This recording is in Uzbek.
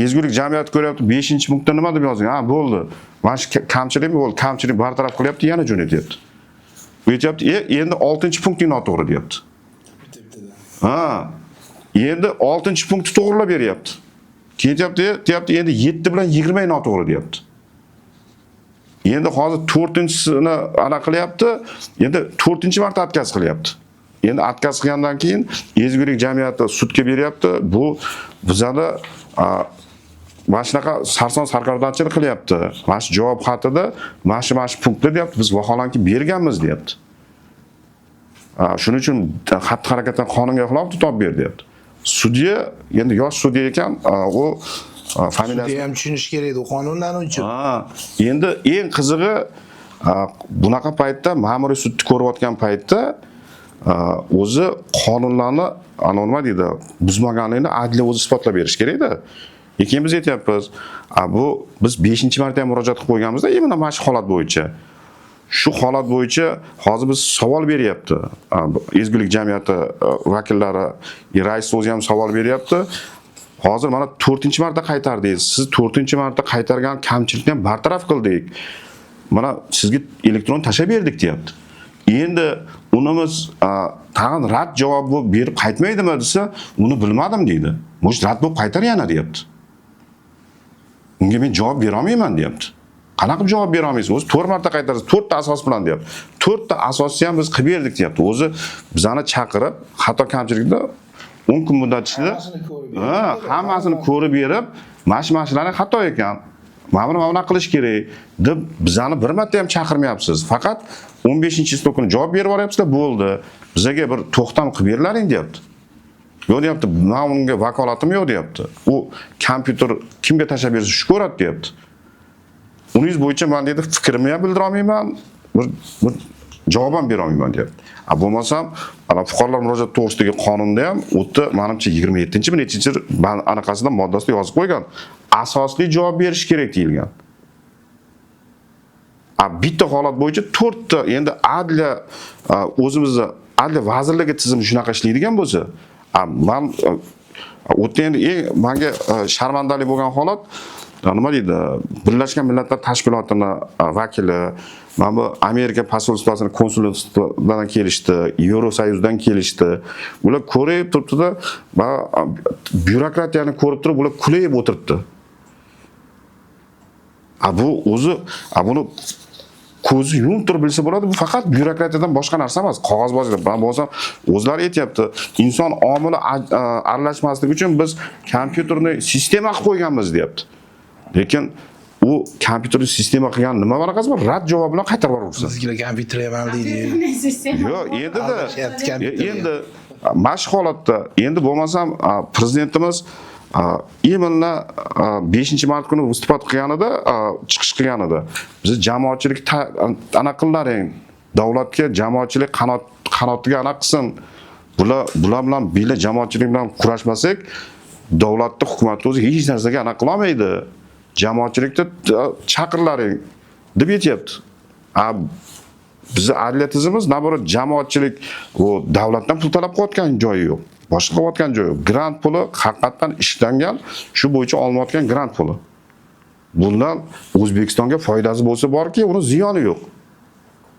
Ezgulik jamiyati ko'ryapti, 5-punktda nima deb yozgan? Ha, bo'ldi. Mana shu kamchilikmi bo'ldi, kamchilik bartaraf qilyapti, yana jo'natyapti. Bu aytyapti, endi 6-punkting noto'g'ri deyapti. Bitta bittadan. Ha. Endi 6-punktni to'g'rilab beryapti. Keyin aytyapti, deyapti, endi 7 bilan 20 noto'g'ri deyapti. Endi hozir 4-chisini ana qilyapti, endi 4-marta отказ qilyapti. Endi отказ qilgandan keyin Ezgulik jamiyati sudga beryapti. Bu bizani mana shunaqa sarson sargardonchilik qilyapti. Mana shu javob xatida mana shu punktda deyapti, biz vaholanki berganmiz deyapti. Shuning uchun xatti harakatdan qonunga xilof topib ber deyapti. Sudya endi yosh sudya ekan, u familiyasi Sudya ham tushunish kerak edi qonunlarni uchun. Ha, endi eng qizig'i, bunaqa paytda ma'muriy sudni ko'rayotgan paytda o'zi qonunlarni ana nima deydi, buzmaganligini adliya o'zi isbotlab berish kerakda. Keyin biz aytyapmiz, bu biz 5-marta ham murojaat qilib qo'yganmizda, именно mana shu holat bo'yicha. Shu holat bo'yicha hozir biz savol beryapti. Bu Ezgulik jamiyati vakillari, rais o'zi ham savol beryapti. Hozir mana 4-marta qaytardingiz. Siz 4-marta qaytargan kamchilikni ham bartaraf qildik. Mana sizga elektron tashlab berdik deyapti. Endi unimiz tag'in rad javob bo'lib berib qaytmaydimi desa, uni bilmadim deydi. Может, rad bo'lib qaytar yana deyapti. Unga men javob bera olmayman deyapti. Qanaqa qilib javob bera olmaysiz? O'zi 4 marta qaytarasiz, 4 ta asos bilan deyapti. 4 ta asosni ham biz qilib berdik deyapti. O'zi bizani chaqirib, xato kamchilikda 10 kun muddat ichida Hammasini ko'rib berib. Ha, hammasini ko'rib berib, mana shularni xato ekan. Mana buni mana bunaqa qilish kerak deb bizani bir marta ham chaqirmayapsiz. Faqat 15-число kuni javob berib yuboryapsizlar, bo'ldi. Bizaga bir to'xtam qilib berilaring deyapti. Yo'q deyapti, men unga vakolatim yo'q deyapti. U kompyuter kimga tashlab bersa shu ko'radi deyapti. Uningiz bo'yicha men deydi, fikrimni ham bildira olmayman, bir javob ham bera olmayman deyapti. A bo'lmasam, ana fuqarolar murojaati to'g'risidagi qonunda ham u yerda manimcha 27-mi nechinchi anaqasida moddasida yozib qo'ygan. Asosli javob berish kerak deyilgan. A bitta holat bo'yicha to'rtta endi adliya o'zimizni adliya vazirligi tizimi shunaqa ishlaydigan bo'lsa, man u yerda endi eng manga sharmandali bo'lgan holat nima deydi, Birlashgan Millatlar Tashkilotini vakili mana bu Amerika посольство sini konsulxonadan kelishdi, Yevrosoyuzdan kelishdi. Ular ko'rib turibdida, byurokratiyani ko'rib turib, ular kulayib o'tiribdi. A bu o'zi, a buni ko'zi yumib turib bilsa bo'ladi, bu faqat byurokratiyadan boshqa narsa emas, qog'ozbozlik. Man bo'lsam, o'zlari aytyapti, inson omili aralashmasligi uchun biz kompyuterni sistema qilib qo'yganmiz deyapti. Lekin u kompyuterni sistema qilgan nima anaqasi bor? Rad javob bilan qaytarib yuborursin. Bizgilar kompyuter ham deydi. Sistema. Yo'q, endi-da Aldashyapti kompyuter. Endi mana shu holatda endi bo'lmasam prezidentimiz именно 5 mart kuni выступать qilganida, chiqish qilganida bizni jamoatchilik anaqa qilaring, davlatga jamoatchilik qanotiga anaqa qilsin, bular bilan birga jamoatchilik bilan kurashmasak, davlatni, hukumatni o'zi hech narsaga anaqa qilolmaydi, jamoatchilikni chaqirlaring deb aytyapti. A bizni adliya tizimimiz наоборот jamoatchilik u davlatdan pul talab qilayotgan joyi yo'q, boshqa qilayotgan joyi yo'q. Grant puli haqiqatdan ishlangan, shu bo'yicha olinayotgan grant puli. Bundan O'zbekistonga foydasi bo'lsa borki, uni ziyoni yo'q.